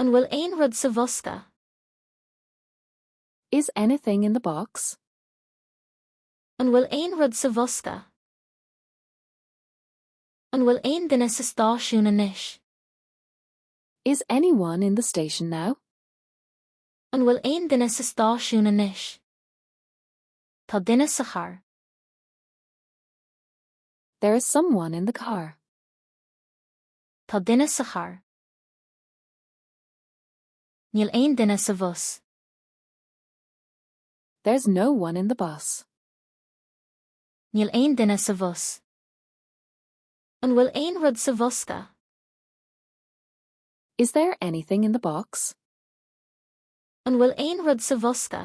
An bhfuil aon rud sa bhosca? Is anything in the box? An bhfuil aon rud sa bhosca? An bhfuil aon duine sa stáisiún anois? Is anyone in the station now? An bhfuil aon duine sa stáisiún anois? Tá duine sa charr. There is someone in the car. Tá duine sa charr. Níl aon duine sa bhus. There's no one in the bus. Níl aon duine sa bhus. An bhfuil aon rud sa bhosca? Is there anything in the box? An bhfuil aon rud sa bhosca?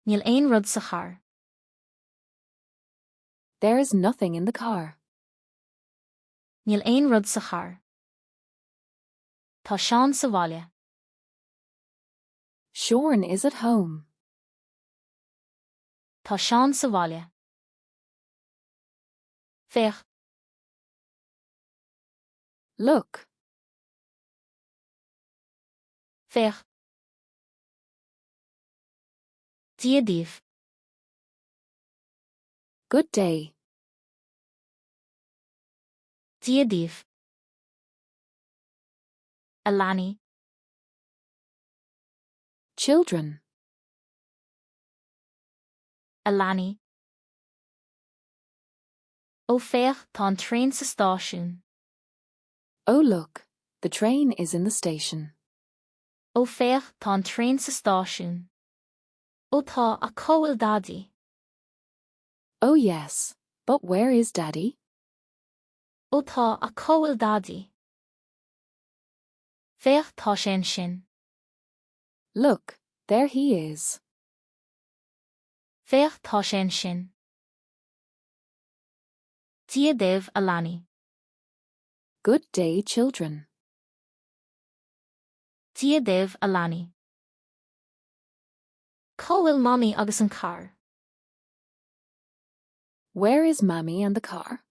Níl aon rud sa charr. There is nothing in the car. Níl aon rud sa charr. Tá Seán sa bhaile. Sean is at home. Tá Seán sa bhaile. Féach. Look. Féach. Dia daoibh. Good day. Dia daoibh. A leanaí. Children. A leanaí. Ó féach tá an traein sa stáisiún. Oh look, the train is in the station. Ó féach tá an traein sa stáisiún. Ó tá ach cá bhfuil Daidí. Oh yes, but where is Daddy? Ó tá ach cá bhfuil Daidí. Féach tá sé ansin. Look, there he is. Féach tá sé ansin. Dia daoibh a leanaí. Good day, children. Dia daoibh a leanaí. Cá bhfuil Mamaí agus an carr? Where is Mammy and the car?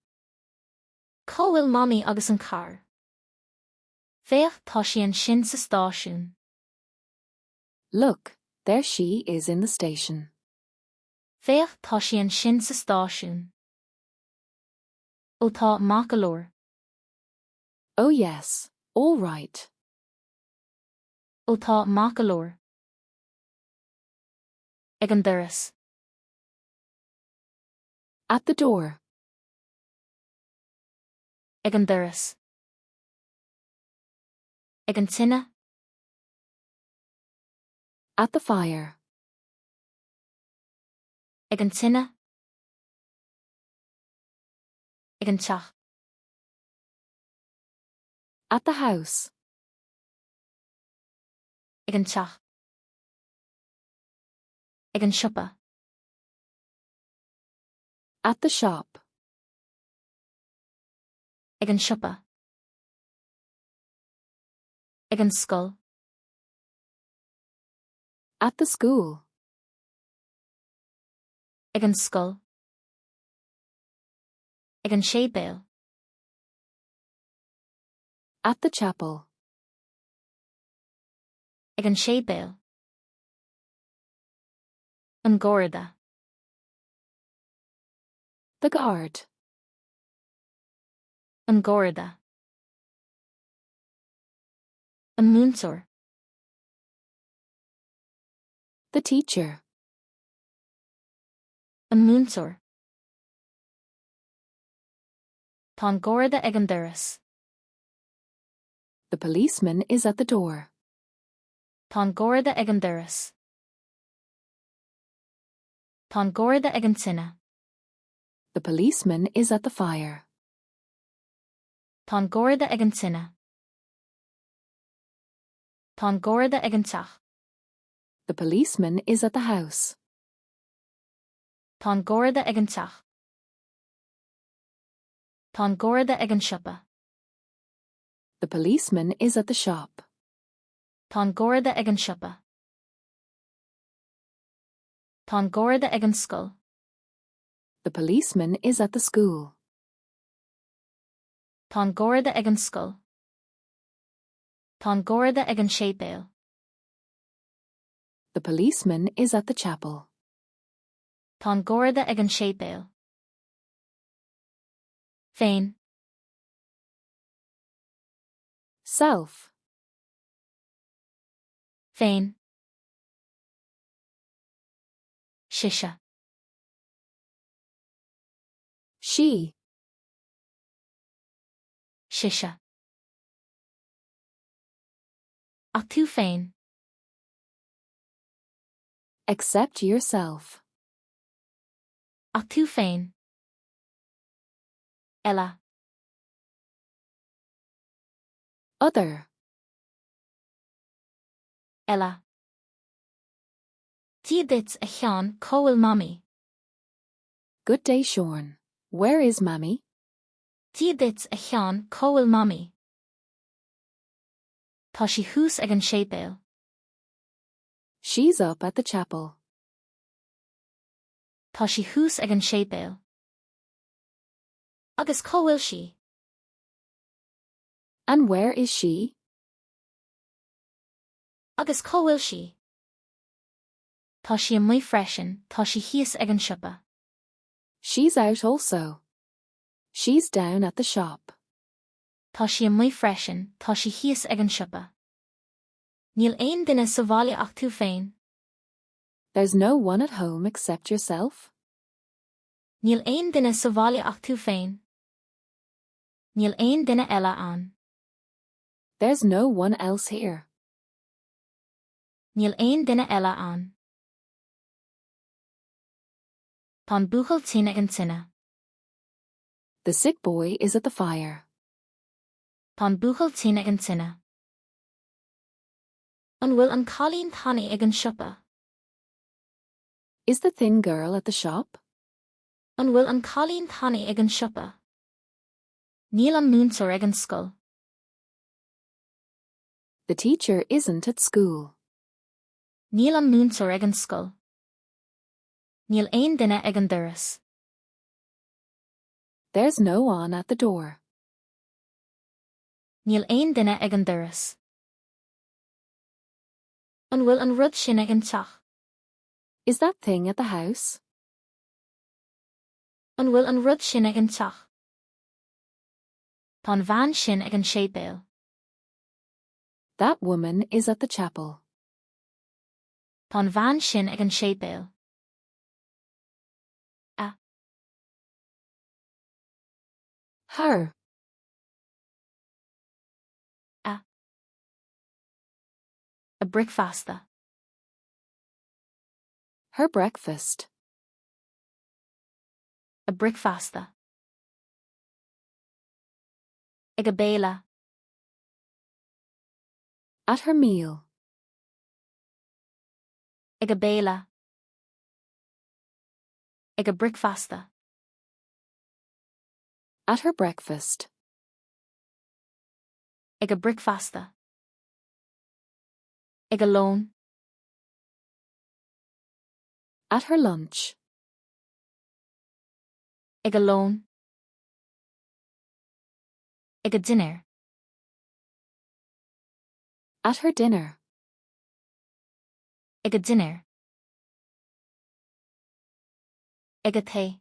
Cá bhfuil Mamaí agus an carr? Féach tá sí ansin sa stáisiún. Look, there she is in the station. Féach tá sí ansin sa stáisiún. Ó tá maith go leor. Oh yes, all right. Ó tá maith go leor. Ag an doras. At the door. Ag an doras. Ag an tine. At the fire. Ag an tine. Ag an teach. At the house. Ag an teach. Ag an siopa. At the shop. Ag an siopa. Ag an scoil. At the school. Ag an scoil. Ag an séipéal. At the chapel. Ag an séipéal. An Garda. The guard. An Garda. An múinteoir. The teacher. An múinteoir. Tá an Garda ag an doras. The policeman is at the door. Tá an Garda ag an doras. Tá an Garda ag an tine. The policeman is at the fire. Tá an Garda ag an tine. Tá an Garda ag an teach. The policeman is at the house. Tá an Garda ag an teach. Tá an Garda ag an siopa. The policeman is at the shop. Tá an Garda ag an siopa. Tá an Garda ag an scoil. The policeman is at the school. Tá an Garda ag an scoil. Tá an Garda ag an séipéal. The policeman is at the chapel. Tá an Garda ag an séipéal. Féin. Self. Féin. Sise. She. Sise. Ach tú féin. Except yourself. Ach tú féin. Eile. Other. Eile. Dia duit a Sheáin cá bhfuil Mamaí. Good day Sean. Where is Mammy? Dia duit a Sheáin cá bhfuil Mamaí. Tá sí thuas ag an séipéal. She's up at the chapel. Tá sí thuas ag an séipéal. Agus cá bhfuil sí? And where is she? Agus cá bhfuil sí? Tá sí amuigh freisin, tá sí thíos ag an siopa. She's out also. She's down at the shop. Tá sí amuigh freisin, tá sí thíos ag an siopa. Níl aon duine sa bhaile ach tú féin. There's no one at home except yourself? Níl aon duine sa bhaile ach tú féin. Níl aon duine eile ann. There's no one else here. Níl aon duine eile ann. Tá an buachaill tinn ag an tine. The sick boy is at the fire. Tá an buachaill tinn ag an tine. An bhfuil an cailín tanaí ag an siopa? Is the thin girl at the shop? An bhfuil an cailín tanaí ag an siopa? Níl an múinteoir ag an scoil. The teacher isn't at school. Níl an múinteoir ag an scoil. Níl aon duine ag an doras. There's no one at the door. Níl aon duine ag an doras. An bhfuil an rud sin ag an teach? Is that thing at the house? An bhfuil an rud sin ag an teach? Tá an bhean sin ag an séipéal. That woman is at the chapel. Tá an bhean sin ag an séipéal. A. Her. A. A bricfeasta. Her breakfast. A bricfeasta. Ag a béile. At her meal. Ag a béile. Ag a bricfeasta. At her breakfast. Ag a bricfeasta. Ag a lón. At her lunch. Ag a lón. Ag a dinnéar. At her dinner. Ag a dinnéar. Ag a tae.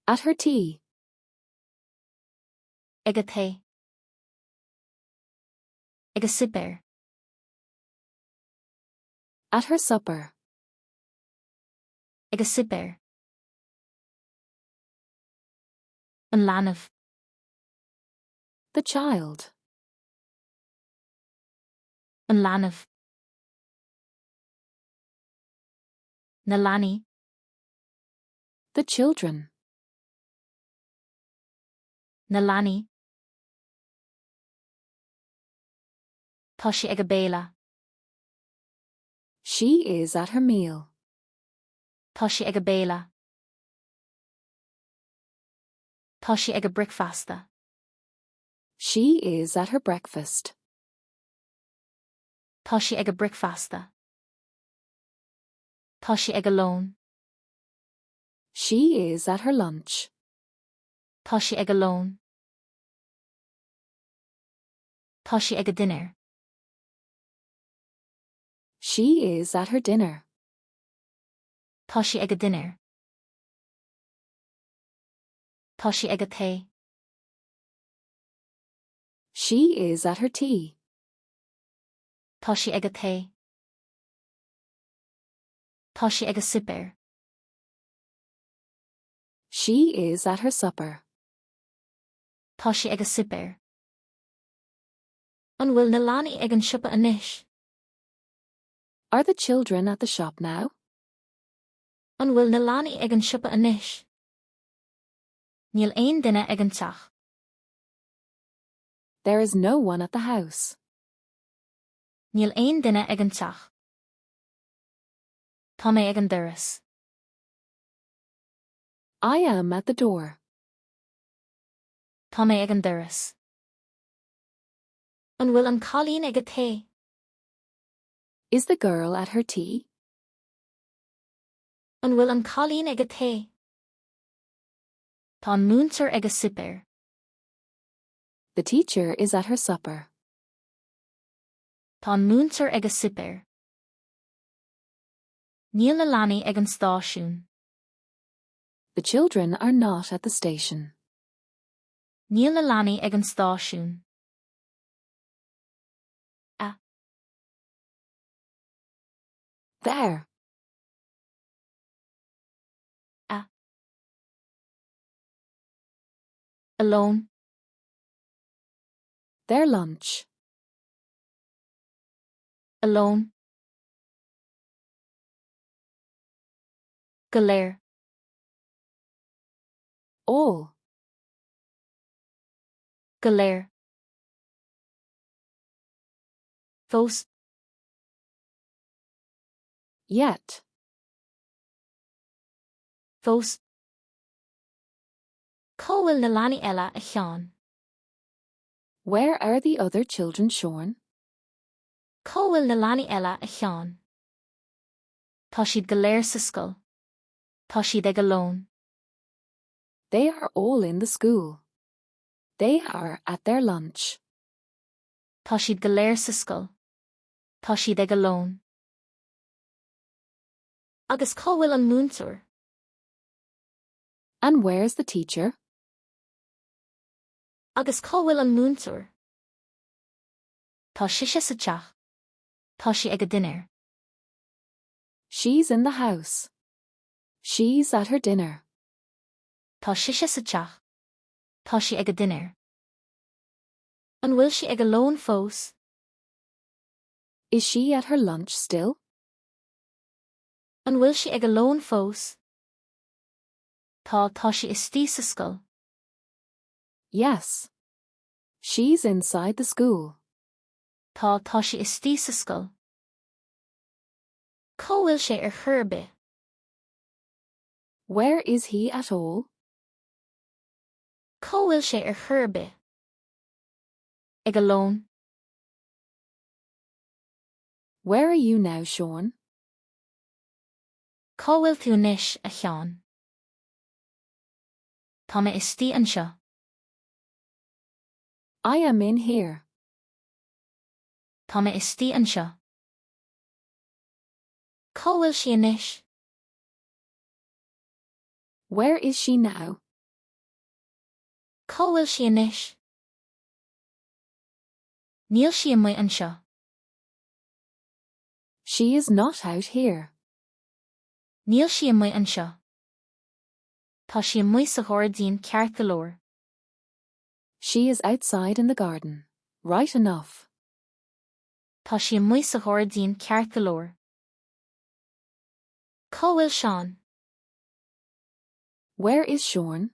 At her tea. Ag a tae. Ag a suipéar. At her supper. Ag a suipéar. An leanbh. The child. An leanbh. Na leanaí. The children. Na leanaí. Tá sí ag a béile. She is at her meal. Tá sí ag a béile. Tá sí ag a bricfeasta. She is at her breakfast. Tá sí ag a bricfeasta. Tá sí ag a lón. She is at her lunch. Tá sí ag a lón. Tá sí ag a dinnéar. She is at her dinner. Tá sí ag a dinnéar. Tá sí ag a tae. She is at her tea. Tá sí ag a tae. Tá sí ag a suipéar. She is at her supper. Tá sí ag a suipéar. An bhfuil na leanaí ag an siopa anois? Are the children at the shop now? An bhfuil na leanaí ag an siopa anois? Níl aon duine ag an teach. There is no one at the house. Níl aon duine ag an teach. Tá mé ag an doras. I am at the door. Tá mé ag an doras. An bhfuil an cailín ag a tae? Is the girl at her tea? An bhfuil an cailín ag a tae? Tá an múinteoir ag a suipéar. The teacher is at her supper. Tá an múinteoir ag a suipéar. Níl na leanaí ag an stáisiún. The children are not at the station. Níl na leanaí ag an stáisiún. A. There. A. A lón. Their lunch. A lón. Go léir. All. Go léir. Fós. Yet. Fós. Cá bhfuil na leanaí eile, a Sheáin? Where are the other children, Sean? Cá bhfuil na leanaí eile, a Sheáin? Tá siad go léir sa scoil. Tá siad ag a lón. They are all in the school. They are at their lunch. Tá siad go léir sa scoil. Tá siad ag a lón. Agus cá bhfuil an múinteoir? And where's the teacher? Agus cá bhfuil an múinteoir? Tá sise sa teach. Tá sí ag a dinnéar. She's in the house. She's at her dinner. Tá sise sa teach. Tá sí ag a dinnéar. An bhfuil sí ag a lón fós? Is she at her lunch still? An bhfuil sí ag a lón fós? Tá, tá sí istigh sa scoil. Yes. She's inside the school. Tá, tá sí istigh sa scoil. Cá bhfuil sé ar chor ar bith? Where is he at all? Cá bhfuil sé ar chor ar bith? Ag a lón. Where are you now, Sean? Cá bhfuil tú anois, a Sheáin? Tá mé istigh anseo. I am in here. Tá mé istigh anseo. Cá bhfuil sí anois? Where is she now? Cá bhfuil sí anois? Níl sí amuigh anseo. She is not out here. Níl sí amuigh anseo. Tá sí amuigh sa ghairdín ceart go leor. She is outside in the garden. Right enough. Tá sí amuigh sa ghairdín ceart go leor. Cá bhfuil Seán? Where is Sean?